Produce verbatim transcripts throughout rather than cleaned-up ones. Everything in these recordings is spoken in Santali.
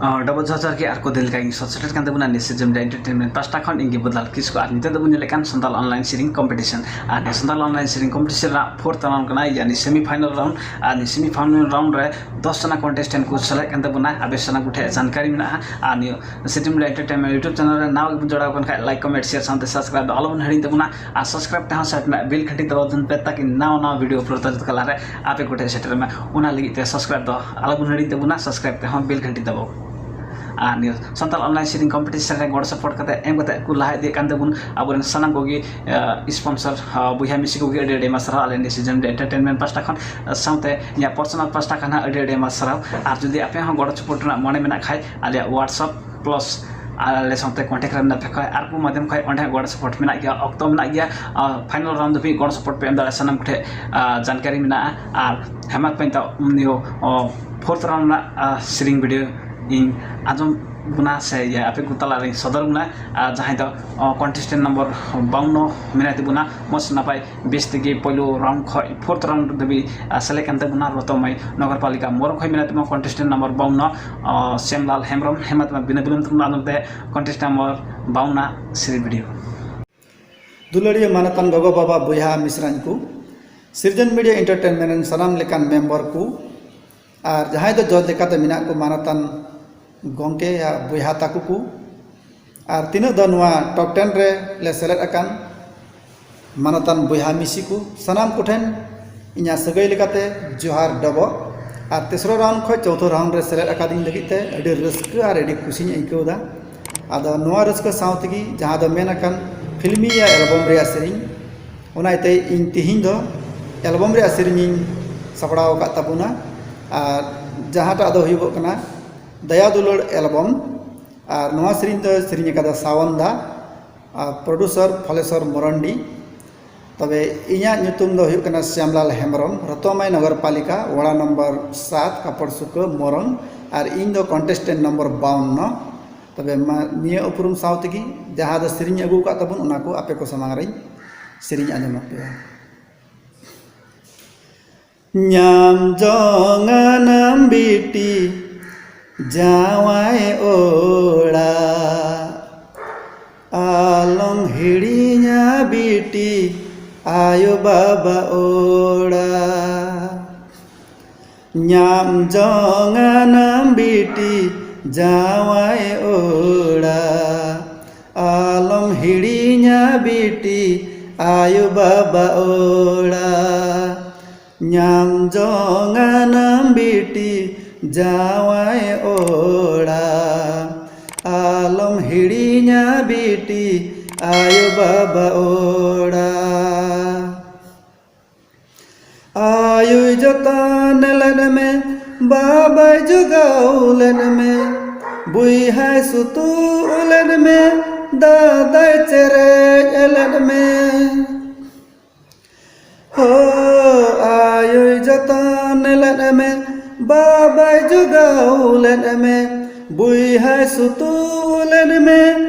ᱰᱚᱵᱚᱞ ᱡᱚᱦᱟᱨ ᱜᱮ ᱟᱨ ᱠᱚ ᱫᱤᱱ ᱞᱮᱠᱟ ᱜᱮᱧ ᱥᱚᱫ ᱥᱮᱴᱮᱨ ᱠᱟᱱ ᱛᱟᱵᱚᱱᱟ ᱱᱤᱥᱤᱡᱚᱢ ᱮᱱᱴᱟᱨᱴᱮᱱᱢᱮᱱᱴ ᱯᱟᱥᱴᱟ ᱠᱷᱚᱱ᱾ ᱤᱧ ᱜᱮ ᱵᱚᱫᱟᱞ ᱠᱤᱥᱠᱩ ᱟᱨ ᱱᱤᱛᱚᱜ ᱫᱚᱵᱚᱱ ᱧᱮᱞᱮᱫ ᱠᱟᱱ ᱥᱟᱱᱛᱟᱲ ᱚᱱᱞᱟᱭᱤᱱ ᱥᱮᱨᱮᱧ ᱠᱚᱢᱯᱤᱴᱤᱥᱚᱱ᱾ ᱟᱨ ᱱᱤᱭᱟᱹ ᱥᱟᱱᱛᱟᱲ ᱚᱱᱞᱟᱭᱤᱱ ᱥᱮᱨᱮᱧ ᱠᱚᱢᱯᱤᱴᱤᱥᱚᱱ ᱨᱮᱱᱟᱜ ᱯᱷᱳᱨᱛᱷ ᱨᱟᱣᱩᱱᱰ ᱠᱟᱱᱟ, ᱭᱟᱱᱤ ᱥᱮᱢᱤ ᱯᱷᱟᱭᱱᱟᱞ ᱨᱟᱣᱩᱱᱰ᱾ ᱟᱨ ᱱᱤᱭᱟᱹ ᱥᱮᱢᱤ ᱯᱷᱟᱭᱱᱟᱞ ᱨᱟᱣᱩᱱᱰ ᱨᱮ ᱫᱚᱥ ᱡᱚᱱᱟ ᱠᱚᱱᱴᱮᱥᱴᱮᱱᱴ ᱠᱚ ᱥᱮᱞᱮᱫ ᱠᱟᱱ ᱛᱟᱵᱚᱱᱟ᱾ ᱟᱯᱮ ᱥᱟᱱᱟᱢ ᱠᱚᱴᱷᱮᱱ ᱡᱟᱱᱠᱟᱨᱤ ᱢᱮᱱᱟᱜᱼᱟ᱾ ᱟᱨ ᱱᱤᱭᱟᱹ ᱥᱤᱡᱚᱢ ᱮᱱᱴᱟᱨᱴᱮᱱᱢᱮᱱᱴ YouTube ᱪᱮᱱᱮᱞ ᱨᱮ ᱱᱟᱣᱟ ᱜᱮᱵᱚᱱ ᱡᱚᱲᱟᱣ ᱠᱟᱱ ᱠᱷᱟᱡ ᱞᱟᱭᱤᱠ, ᱠᱚᱢᱮᱱᱴ, ᱥᱮᱭᱟᱨ ᱥᱟᱶᱛᱮ ᱥᱟᱵᱥᱠᱨᱟᱭᱤᱵ ᱫᱚ ᱟᱞᱚᱵᱚᱱ ᱦᱤᱲᱤᱧ ᱛᱟᱵᱚᱱᱟ᱾ ᱟᱨ ᱥᱟᱵᱥᱠᱨᱟᱭᱤᱵ ᱛᱮᱦᱚᱸ ᱥᱟᱭᱤᱰ ᱨᱮᱱᱟᱜ ᱵᱮᱞ ᱜᱷᱟᱹᱴᱤ ᱫᱟᱵᱟᱣ ᱛᱟᱵᱚᱱ ᱯᱮ, ᱛᱟᱠᱤ ᱱᱟᱣᱟ ᱱᱟᱣᱟ ᱵᱷᱤᱰᱤᱭᱳ ᱟᱯᱞᱳᱰ ᱛᱟᱞᱟ ᱨᱮ ᱟᱯᱮ ᱠᱚᱴᱷᱮᱱ ᱥᱮᱴᱮᱨ ᱢᱟ᱾ ᱚᱱᱟ ᱞᱟᱹᱜᱤᱫ ᱛᱮ ᱥᱟᱵᱥᱠᱨᱟᱭᱤᱵ ᱫᱚ ᱟᱞᱚᱵᱚᱱ ᱦᱤᱲᱤᱧ ᱛᱟᱵᱚᱱᱟ, ᱥᱟᱵᱥᱠᱨᱟᱭᱤᱵ ᱛᱮᱦᱚᱸ ᱵᱮᱞ ᱜᱷᱟᱹᱴᱤ ᱫᱟᱵᱟᱣ᱾ ᱟᱨ ᱱᱤᱭᱟᱹ ᱥᱟᱱᱛᱟᱲ ᱚᱱᱞᱟᱭᱤᱱ ᱥᱮᱨᱮᱧ ᱠᱚᱢᱯᱤᱴᱤᱥᱚᱱ ᱨᱮ ᱜᱚᱲᱚ ᱥᱟᱯᱳᱨᱴ ᱠᱟᱛᱮ ᱮᱢ ᱠᱟᱛᱮ ᱠᱚ ᱞᱟᱦᱟ ᱤᱫᱤᱭᱮᱫ ᱠᱟᱱ ᱛᱟᱵᱚᱱ ᱟᱵᱚᱨᱮᱱ ᱥᱟᱱᱟᱢ ᱠᱚᱜᱮ ᱥᱯᱚᱱᱥᱚᱨ ᱵᱚᱭᱦᱟ ᱢᱤᱥᱤ ᱠᱚᱜᱮ ᱟᱹᱰᱤ ᱟᱹᱰᱤ ᱟᱭᱢᱟ ᱥᱟᱨᱦᱟᱣ ᱟᱞᱮ ᱱᱤᱭᱟᱹ ᱥᱤᱡᱚᱢ ᱮᱱᱴᱟᱨᱴᱮᱱᱢᱮᱱᱴ ᱯᱟᱥᱴᱟ ᱠᱷᱚᱱ᱾ ᱥᱟᱶᱛᱮ ᱤᱧᱟᱹᱜ ᱯᱟᱨᱥᱚᱱᱟᱞ ᱯᱟᱥᱴᱟ ᱠᱷᱚᱱ ᱦᱚᱸ ᱟᱹᱰᱤ ᱟᱹᱰᱤ ᱟᱭᱢᱟ ᱥᱟᱨᱦᱟᱣ᱾ ᱟᱨ ᱡᱩᱫᱤ ᱟᱯᱮ ᱦᱚᱸ ᱜᱚᱲᱚ ᱥᱟᱯᱳᱨᱴ ᱨᱮᱱᱟᱜ ᱢᱚᱱᱮ ᱢᱮᱱᱟᱜ ᱠᱷᱟᱡ, ᱟᱞᱮᱭᱟᱜ WhatsApp ᱯᱞᱟᱥ ᱟᱨ ᱟᱞᱮ ᱥᱟᱶᱛᱮ ᱠᱚᱱᱴᱮᱠᱴ ᱨᱮ ᱢᱮᱱᱟᱜ ᱯᱮ ᱠᱷᱟᱡ, ᱟᱨ ᱠᱚ ᱢᱟᱫᱷᱭᱚᱢ ᱠᱷᱚᱡ ᱚᱸᱰᱮ ᱜᱚᱲᱚ ᱥᱟᱯᱳᱨᱴ ᱢᱮᱱᱟᱜ ᱜᱮᱭᱟ, ᱚᱠᱛᱚ ᱢᱮᱱᱟᱜ ᱜᱮᱭᱟ᱾ ᱯᱷᱟᱭᱱᱟᱞ ᱨᱟᱣᱩᱱᱰ ᱫᱷᱟᱹᱵᱤᱡ ᱜᱚᱲᱚ ᱥᱟᱯᱳᱨᱴ ᱯᱮ ᱮᱢ ᱫᱟᱲᱮᱭᱟᱜᱼᱟ, ᱥᱟᱱᱟᱢ ᱠᱚᱴᱷᱮᱱ ᱡᱟᱱᱠᱟᱨᱤ ᱢᱮᱱᱟᱜᱼᱟ᱾ ᱟᱨ ᱦᱮᱢᱟᱛ ᱯᱟᱧᱛᱟ ᱱᱤᱭᱟᱹ ᱯᱷᱳᱨᱛᱷ ᱨᱟᱣᱩᱱᱰ ᱨᱮᱱᱟᱜ ᱥᱮᱨᱮᱧ ᱵᱷᱤᱰᱤᱭᱳ ᱤᱧ ᱟᱸᱡᱚᱢ ᱵᱚᱱᱟ ᱥᱮ ᱤᱭᱟᱹ ᱟᱯᱮ ᱠᱚ ᱛᱟᱞᱟ ᱨᱮᱧ ᱥᱚᱫᱚᱨ ᱵᱚᱱᱟ᱾ ᱟᱨ ᱡᱟᱦᱟᱸᱭ ᱫᱚ ᱠᱚᱱᱴᱮᱥᱴᱮᱱᱴ ᱱᱚᱢᱵᱚᱨ ᱵᱟᱣᱱᱱᱚ ᱢᱮᱱᱟᱭ ᱛᱟᱵᱚᱱᱟ, ᱢᱚᱡᱽ ᱱᱟᱯᱟᱭ ᱵᱮᱥ ᱛᱮᱜᱮ ᱯᱳᱭᱞᱳ ᱨᱟᱣᱩᱱᱰ ᱠᱷᱚᱡ ᱯᱷᱳᱨᱛᱷ ᱨᱟᱣᱩᱱᱰ ᱫᱷᱟᱹᱵᱤᱡ ᱥᱮᱞᱮᱫ ᱠᱟᱱ ᱛᱟᱵᱚᱱᱟ᱾ ᱨᱚᱛᱚᱢᱚᱭ ᱱᱚᱜᱚᱨᱯᱟᱞᱤᱠᱟ ᱢᱚᱨᱚᱝ ᱠᱷᱚᱡ ᱢᱮᱱᱟᱭ ᱛᱟᱵᱚᱱᱟ ᱠᱚᱱᱴᱮᱥᱴᱮᱱᱴ ᱱᱚᱢᱵᱚᱨ ᱵᱟᱣᱱᱱᱚ, ᱥᱮᱢᱞᱟᱞ ᱦᱮᱢᱵᱨᱚᱢ᱾ ᱦᱮᱢᱟᱛ ᱢᱟ ᱵᱤᱱᱟᱹ ᱵᱤᱞᱚᱢ ᱛᱮᱵᱚᱱ ᱟᱸᱡᱚᱢ ᱛᱮ ᱠᱚᱱᱴᱮᱥᱴᱮᱱᱴ ᱱᱚᱢᱵᱚᱨ ᱵᱟᱣᱱᱱᱚ ᱥᱮᱨᱮᱧ ᱵᱷᱤᱰᱤᱭᱳ᱾ ᱫᱩᱞᱟᱹᱲᱤᱭᱟᱹ ᱢᱟᱱᱚᱛᱟᱱ ᱜᱚᱜᱚ ᱵᱟᱵᱟ ᱵᱚᱭᱦᱟ ᱢᱤᱥᱨᱟᱧ ᱠᱚ, ᱥᱤᱨᱡᱚᱱ ᱢᱤᱰᱤᱭᱟ ᱮᱱᱴᱟᱨᱴᱮᱱᱢᱮᱱᱴ ᱨᱮᱱ ᱥᱟᱱᱟᱢ ᱞᱮᱠᱟᱱ ᱢᱮᱢᱵᱚᱨ ᱠᱚ ᱟᱨ ᱡᱟᱦᱟᱸᱭ ᱫᱚ ᱡᱚᱡᱽ ᱞᱮᱠᱟᱛᱮ ᱢᱮᱱᱟᱜ ᱠᱚ ᱢᱟᱱᱚᱛᱟᱱ ᱜᱚᱢᱠᱮ ᱭᱟ ᱵᱚᱭᱦᱟ ᱛᱟᱠᱚ ᱠᱚ ᱟᱨ ᱛᱤᱱᱟᱹᱜ ᱫᱚ ᱱᱚᱣᱟ ᱴᱚᱯ ᱴᱮᱱ ᱨᱮ ᱞᱮ ᱥᱮᱞᱮᱫ ᱟᱠᱟᱱ ᱢᱟᱱᱚᱛᱟᱱ ᱵᱚᱭᱦᱟ ᱢᱤᱥᱤ ᱠᱚ, ᱥᱟᱱᱟᱢ ᱠᱚᱴᱷᱮᱱ ᱤᱧᱟᱹᱜ ᱥᱟᱹᱜᱟᱹᱭ ᱞᱮᱠᱟᱛᱮ ᱡᱚᱦᱟᱨ ᱰᱚᱵᱚᱜ᱾ ᱟᱨ ᱛᱮᱥᱨᱚ ᱨᱟᱣᱩᱱᱰ ᱠᱷᱚᱱ ᱪᱳᱣᱛᱷᱚ ᱨᱟᱣᱩᱱᱰ ᱨᱮ ᱥᱮᱞᱮᱫ ᱟᱠᱟᱫᱤᱧ ᱞᱟᱹᱜᱤᱫ ᱛᱮ ᱟᱹᱰᱤ ᱨᱟᱹᱥᱠᱟᱹ ᱟᱨ ᱟᱹᱰᱤ ᱠᱩᱥᱤᱧ ᱟᱹᱭᱠᱟᱹᱣ ᱮᱫᱟ᱾ ᱟᱫᱚ ᱱᱚᱣᱟ ᱨᱟᱹᱥᱠᱟᱹ ᱥᱟᱶ ᱛᱮᱜᱮ ᱡᱟᱦᱟᱸ ᱫᱚ ᱢᱮᱱ ᱟᱠᱟᱱ ᱯᱷᱤᱞᱢᱤᱭᱟ ᱮᱞᱵᱚᱢ ᱨᱮᱭᱟᱜ ᱥᱮᱨᱮᱧ, ᱚᱱᱟ ᱤᱭᱟᱹᱛᱮ ᱤᱧ ᱛᱮᱦᱮᱧ ᱫᱚ ᱮᱞᱵᱚᱢ ᱨᱮᱭᱟᱜ ᱥᱮᱨᱮᱧ ᱤᱧ ᱥᱟᱯᱲᱟᱣ ᱟᱠᱟᱫ ᱛᱟᱵᱚᱱᱟ᱾ ᱟᱨ ᱡᱟᱦᱟᱸᱴᱟᱜ ᱫᱚ ᱦᱩᱭᱩᱜᱚᱜ ᱠᱟᱱᱟ ᱫᱟᱭᱟ ᱫᱩᱞᱟᱹᱲ ᱮᱞᱵᱚᱢ᱾ ᱟᱨ ᱱᱚᱣᱟ ᱥᱮᱨᱮᱧ ᱫᱚ ᱥᱮᱨᱮᱧ ᱟᱠᱟᱫᱟ ᱥᱟᱣᱚᱱ ᱫᱟ, ᱟᱨ ᱯᱨᱚᱰᱩᱥᱟᱨ ᱯᱷᱚᱞᱮᱥᱚᱨ ᱢᱚᱨᱚᱱᱰᱤ᱾ ᱛᱚᱵᱮ ᱤᱧᱟᱹᱜ ᱧᱩᱛᱩᱢ ᱫᱚ ᱦᱩᱭᱩᱜ ᱠᱟᱱᱟ ᱥᱭᱟᱢᱞᱟᱞ ᱦᱮᱢᱵᱨᱚᱢ, ᱨᱚᱛᱚᱢᱟᱭ ᱱᱚᱜᱚᱨ ᱯᱟᱞᱤᱠᱟ, ᱚᱲᱟ ᱱᱚᱢᱵᱚᱨ ᱥᱟᱛ, ᱠᱟᱯᱚᱲ ᱥᱩᱠᱟᱹ, ᱢᱚᱨᱚᱝ᱾ ᱟᱨ ᱤᱧ ᱫᱚ ᱠᱚᱱᱴᱮᱥᱴᱮᱱᱴ ᱱᱚᱢᱵᱚᱨ ᱵᱟᱣᱱᱱᱚ᱾ ᱛᱚᱵᱮ ᱢᱟ, ᱱᱤᱭᱟᱹ ᱩᱯᱨᱩᱢ ᱥᱟᱶ ᱛᱮᱜᱮ ᱡᱟᱦᱟᱸ ᱫᱚ ᱥᱮᱨᱮᱧ ᱟᱹᱜᱩ ᱟᱠᱟᱫ ᱛᱟᱵᱚᱱ, ᱚᱱᱟ ᱠᱚ ᱟᱯᱮ ᱠᱚ ᱥᱟᱢᱟᱝ ᱨᱮᱧ ᱥᱮᱨᱮᱧ ᱟᱸᱡᱚᱢ ᱟᱯᱮᱭᱟ᱾ ᱧᱟᱢ ᱡᱚᱝᱟᱱᱟᱢ ᱵᱤᱴᱤ, ᱡᱟᱶᱟᱭ ᱚᱲᱟᱜ᱾ ᱟᱞᱚᱢ ᱦᱤᱲᱤᱧᱟ ᱵᱤᱴᱤ ᱟᱭᱳ ᱵᱟᱵᱟ ᱚᱲᱟᱜ᱾ ᱧᱟᱢ ᱡᱚᱝᱟᱱᱟᱢ ᱵᱤᱴᱤ ᱡᱟᱶᱟᱭ ᱚᱲᱟᱜ᱾ ᱟᱞᱚᱢ ᱦᱤᱲᱤᱧᱟ ᱵᱤᱴᱤ ᱟᱭᱳ ᱵᱟᱵᱟ ᱚᱲᱟᱜ᱾ ᱧᱟᱢ ᱡᱚᱝᱟᱱᱟᱢ ᱵᱤᱴᱤ ᱡᱟᱶᱟᱭ ᱚᱲᱟᱜ᱾ ᱟᱞᱚᱢ ᱦᱤᱲᱤᱧᱟ ᱵᱤᱴᱤ ᱟᱭᱳ ᱵᱟᱵᱟ ᱚᱲᱟᱜ᱾ ᱟᱭᱳᱭ ᱡᱚᱛᱚᱱ ᱞᱮᱫ ᱢᱮ, ᱵᱟᱵᱟᱭ ᱡᱚᱜᱟᱣ ᱞᱮᱫ ᱢᱮ, ᱵᱚᱭᱦᱟᱭ ᱥᱩᱛᱩᱜ ᱞᱮᱫ ᱢᱮ, ᱫᱟᱫᱟᱭ ᱪᱮᱨᱮᱡ ᱞᱮᱫ ᱢᱮ᱾ ᱦᱳ, ᱟᱭᱳᱭ ᱡᱚᱛᱚᱱ ᱞᱮᱫ ᱢᱮ, ᱵᱟᱵᱟᱭ ᱡᱚᱜᱟᱣ ᱞᱮᱫ ᱢᱮ, ᱵᱚᱭᱦᱟᱭ ᱥᱩᱛᱩᱜ ᱞᱮᱫ ᱢᱮ,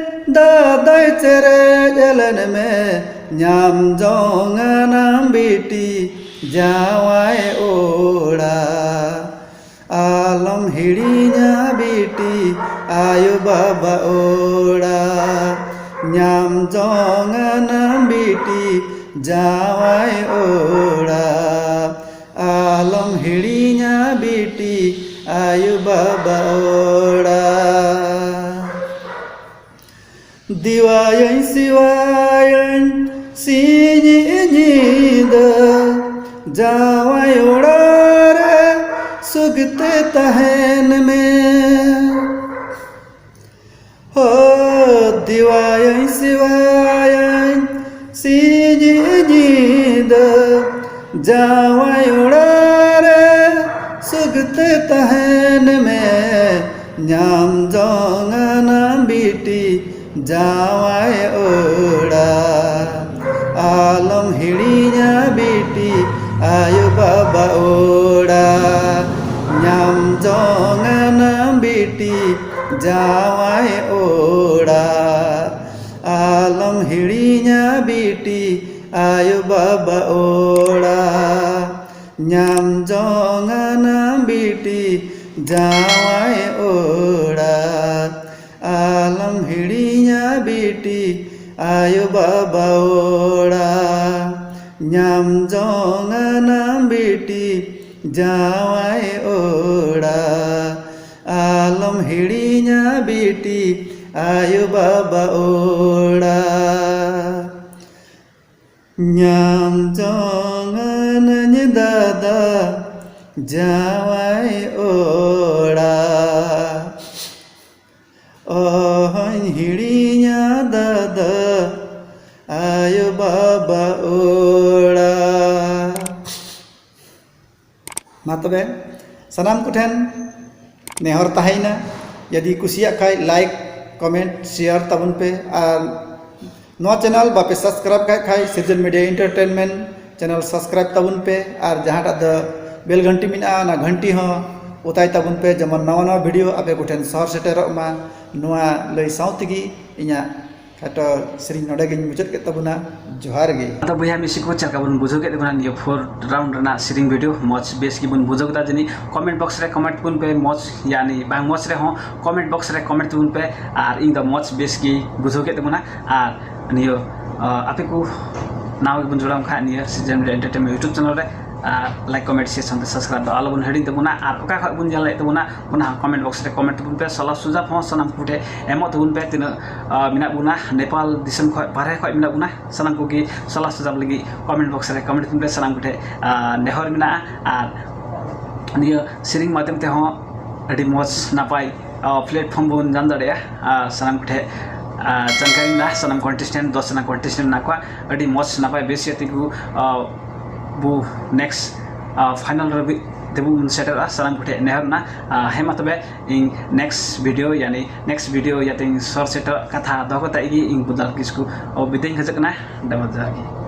ᱫᱟᱫᱟᱭ ᱪᱮᱨᱮᱡ ᱞᱮᱫ ᱢᱮ, ᱧᱟᱢ ᱡᱚᱝᱟᱱᱟᱢ ᱵᱤᱴᱤ ᱡᱟᱶᱟᱭ ᱚᱲᱟᱜ᱾ ᱟᱞᱚᱢ ᱦᱤᱲᱤᱧᱟ ᱵᱤᱴᱤ ᱟᱭᱳ ᱵᱟᱵᱟ ᱚᱲᱟᱜ᱾ ᱧᱟᱢ ᱡᱚᱝᱟᱱᱟᱢ ᱵᱤᱴᱤ ᱡᱟᱶᱟᱭ ᱚᱲᱟᱜ᱾ ᱟᱞᱚᱢ ᱦᱤᱲᱤᱧᱟ ᱵᱤᱴᱤ ᱟᱭᱳ ᱵᱟᱵᱟ ᱚᱲᱟᱜ᱾ ᱫᱮᱣᱟᱭᱟᱹᱧ ᱥᱮᱣᱟᱭᱟᱹᱧ ᱥᱤᱧ ᱧᱤᱫᱟᱹ, ᱡᱟᱶᱟᱭ ᱚᱲᱟᱜ ᱨᱮ ᱥᱩᱠ ᱛᱮ ᱛᱟᱦᱮᱱ ᱢᱮ᱾ ᱦᱳ, ᱫᱮᱣᱟᱭᱟᱹᱧ ᱥᱮᱣᱟᱭᱟᱹᱧ ᱥᱤᱧ ᱧᱤᱫᱟᱹ, ᱡᱟᱶᱟᱭ ᱚᱲᱟᱜ ᱨᱮ ᱥᱩᱠ ᱛᱮ ᱛᱟᱦᱮᱱ ᱢᱮ᱾ ᱧᱟᱢ ᱡᱚᱝᱟᱱᱟᱢ ᱵᱤᱴᱤ ᱡᱟᱶᱟᱭ ᱚᱲᱟᱜ᱾ ᱟᱞᱚᱢ ᱦᱤᱲᱤᱧᱟ ᱵᱤᱴᱤ ᱟᱭᱳ ᱵᱟᱵᱟ ᱚᱲᱟᱜ᱾ ᱧᱟᱢ ᱡᱚᱝᱟᱱᱟᱢ ᱵᱤᱴᱤ ᱡᱟᱶᱟᱭ ᱚᱲᱟᱜ᱾ ᱟᱞᱚᱢ ᱦᱤᱲᱤᱧᱟ ᱵᱤᱴᱤ ᱟᱭᱳ ᱵᱟᱵᱟ ᱚᱲᱟᱜ᱾ ᱧᱟᱢ ᱡᱚᱝᱟᱱᱟᱢ ᱵᱤᱴᱤ ᱡᱟᱶᱟᱭ ᱚᱲᱟᱜ ᱟᱞᱚᱢ ᱦᱤᱲᱤᱧᱟ ᱵᱤᱴᱤ, ᱟᱭᱳ ᱵᱟᱵᱟ ᱚᱲᱟᱜ ᱧᱟᱢ ᱡᱚᱝ ᱟᱱᱟᱢ ᱵᱤᱴᱤ, ᱡᱟᱶᱟᱭ ᱚᱲᱟᱜ ᱟᱞᱚᱢ ᱦᱤᱲᱤᱧᱟ ᱵᱤᱴᱤ, ᱟᱭᱳ ᱵᱟᱵᱟ ᱚᱲᱟᱜ᱾ ᱧᱟᱢ ᱡᱚᱝ ᱟᱹᱱᱟᱹᱧ ᱫᱟᱫᱟ ᱡᱟᱶᱟᱭ ᱚᱲᱟᱜ, ᱚᱦᱚᱧ ᱦᱤᱲᱤᱧᱟ ᱫᱟᱫᱟ ᱟᱭᱳ ᱵᱟᱵᱟ ᱚᱲᱟᱜ᱾ ᱢᱟ ᱛᱚᱵᱮ, ᱥᱟᱱᱟᱢ ᱠᱚᱴᱷᱮᱱ ᱱᱮᱦᱚᱨ ᱛᱟᱦᱮᱸᱭᱮᱱᱟ, ᱡᱩᱫᱤ ᱠᱩᱥᱤᱭᱟᱜ ᱠᱷᱟᱡ like, comment, share ᱛᱟᱵᱚᱱ ᱯᱮ᱾ ᱟᱨ ᱱᱚᱣᱟ channel ᱵᱟᱯᱮ subscribe ᱠᱟᱜ ᱠᱷᱟᱡ, ᱥᱤᱨᱡᱚᱱ Media Entertainment channel subscribe ᱛᱟᱵᱚᱱ ᱯᱮ᱾ ᱟᱨ ᱡᱟᱦᱟᱸᱴᱟᱜ ᱫᱚ bell ᱜᱷᱟᱱᱴᱤ ᱢᱮᱱᱟᱜᱼᱟ, ᱚᱱᱟ ᱜᱷᱟᱱᱴᱤ ᱦᱚᱸ ᱚᱛᱟᱭ ᱛᱟᱵᱚᱱ ᱯᱮ, ᱡᱮᱢᱚᱱ ᱱᱟᱣᱟ ᱱᱟᱣᱟ video ᱟᱯᱮ ᱠᱚᱴᱷᱮᱱ ᱥᱚᱦᱚᱨ ᱥᱮᱴᱮᱨᱚᱜ ᱢᱟ᱾ ᱱᱚᱣᱟ ᱞᱟᱹᱭ ᱥᱟᱶ ᱛᱮᱜᱮ ᱤᱧᱟᱹᱜ ᱠᱷᱟᱴᱚ ᱥᱮᱨᱮᱧ ᱱᱚᱰᱮ ᱜᱤᱧ ᱢᱩᱪᱟᱹᱫ ᱠᱮᱫ ᱛᱟᱵᱚᱱᱟ᱾ ᱡᱚᱦᱟᱨ ᱜᱮ᱾ ᱟᱫᱚ ᱵᱚᱭᱦᱟ ᱢᱤᱥᱤ ᱠᱚ, ᱪᱮᱫ ᱞᱮᱠᱟ ᱵᱚᱱ ᱵᱩᱡᱷᱟᱹᱣ ᱠᱮᱫ ᱛᱟᱵᱚᱱᱟ ᱱᱤᱭᱟᱹ four round ᱨᱮᱱᱟᱜ ᱥᱮᱨᱮᱧ video? ᱢᱚᱡᱽ ᱵᱮᱥ ᱜᱮᱵᱚᱱ ᱵᱩᱡᱷᱟᱹᱣ ᱠᱮᱫᱟ ᱡᱟᱹᱱᱤᱡ? Comment box ᱨᱮ comment ᱛᱟᱵᱚᱱ ᱯᱮ, ᱢᱚᱡᱽ ᱭᱟᱱᱤ ᱵᱟᱝ ᱢᱚᱡᱽ ᱨᱮᱦᱚᱸ comment box ᱨᱮ comment ᱛᱟᱵᱚᱱ ᱯᱮ᱾ ᱟᱨ ᱤᱧ ᱫᱚ ᱢᱚᱡᱽ ᱵᱮᱥ ᱜᱮ ᱵᱩᱡᱷᱟᱹᱣ ᱠᱮᱫ ᱛᱟᱵᱚᱱᱟ᱾ ᱟᱨ ᱱᱤᱭᱟᱹ, ᱟ, ᱟᱯᱮ ᱠᱚ ᱱᱟᱣᱟ ᱜᱮᱵᱚᱱ ᱡᱚᱲᱟᱣ ᱠᱷᱟᱱ ᱱᱤᱭᱟᱹ ᱥᱤᱨᱡᱚᱱ Media Entertainment YouTube channel ᱨᱮ, ᱟᱨ like, comment, share ᱥᱟᱶᱛᱮ subscribe ᱫᱚ ᱟᱞᱚᱵᱚᱱ ᱦᱤᱲᱤᱧ ᱛᱟᱵᱚᱱᱟ᱾ ᱟᱨ ᱚᱠᱟ ᱠᱷᱚᱱ ᱵᱚᱱ ᱧᱮᱞ ᱞᱮᱫ ᱛᱟᱵᱚᱱᱟ, ᱚᱱᱟ ᱦᱚᱸ comment box ᱨᱮ comment ᱛᱟᱵᱚᱱ ᱯᱮ᱾ ᱥᱟᱞᱟ ᱥᱩᱡᱟᱵ ᱦᱚᱸ ᱥᱟᱱᱟᱢ ᱠᱚᱴᱷᱮᱱ ᱮᱢᱚᱜ ᱛᱟᱵᱚᱱ ᱯᱮ᱾ ᱛᱤᱱᱟᱹᱜ, ᱟ, ᱢᱮᱱᱟᱜ ᱵᱚᱱᱟ ᱱᱮᱯᱟᱞ ᱫᱤᱥᱚᱢ ᱠᱷᱚᱱ, ᱵᱟᱦᱨᱮ ᱠᱷᱚᱱ ᱢᱮᱱᱟᱜ ᱵᱚᱱᱟ, ᱥᱟᱱᱟᱢ ᱠᱚᱜᱮ ᱥᱟᱞᱟ ᱥᱩᱡᱟᱵ ᱞᱟᱹᱜᱤᱫ comment box ᱨᱮ comment ᱛᱟᱵᱚᱱ ᱯᱮ᱾ ᱥᱟᱱᱟᱢ ᱠᱚᱴᱷᱮᱱ, ᱟ, ᱱᱮᱦᱚᱨ ᱢᱮᱱᱟᱜᱼᱟ᱾ ᱟᱨ ᱱᱤᱭᱟᱹ ᱥᱮᱨᱮᱧ ᱢᱟᱫᱽᱫᱷᱚᱢ ᱛᱮᱦᱚᱸ ᱟᱹᱰᱤ ᱢᱚᱡᱽ ᱱᱟᱯᱟᱭ, ᱟ, platform ᱵᱚᱱ ᱧᱟᱢ ᱫᱟᱲᱮᱭᱟᱜᱼᱟ᱾ ᱟᱨ ᱥᱟᱱᱟᱢ ᱠᱚᱴᱷᱮᱱ, ᱟ, ᱡᱟᱱᱠᱟᱨᱤ ᱢᱮᱱᱟᱜᱼᱟ, ᱥᱟᱱᱟᱢ contestant, ᱫᱚᱥ ᱡᱚᱱᱟ contestant ᱢᱮᱱᱟᱜ ᱠᱚᱣᱟ, ᱟᱹᱰᱤ ᱢᱚᱡᱽ ᱱᱟᱯᱟᱭ ᱵᱮᱥ ᱜᱟᱛᱮ ᱠᱚ, ᱟ, ᱵᱚ next, ᱟ, final ᱨᱮ ᱫᱮᱵᱚ ᱵᱚᱱ ᱥᱮᱴᱮᱨᱚᱜᱼᱟ᱾ ᱥᱟᱱᱟᱢ ᱠᱚᱴᱷᱮᱱ ᱱᱮᱦᱚᱨ ᱢᱮᱱᱟᱜᱼᱟ᱾ ᱟ, ᱦᱮᱸ ᱢᱟ ᱛᱚᱵᱮ, ᱤᱧ next video, ᱭᱟᱱᱤ next video ᱭᱟᱛᱮᱧ ᱥᱚᱨ ᱥᱮᱴᱮᱨᱚᱜ ᱠᱟᱛᱷᱟ ᱫᱚᱦᱚ ᱠᱟᱛᱮ ᱜᱮ ᱤᱧ ᱵᱚᱫᱟᱞ ᱠᱤᱥᱠᱩ, ᱚ, ᱵᱤᱫᱟᱹᱭ ᱤᱧ ᱠᱷᱚᱡᱚᱜ ᱠᱟᱱᱟ᱾ ᱰᱟᱵᱟᱨ ᱡᱚᱦᱟᱨ ᱜᱮ᱾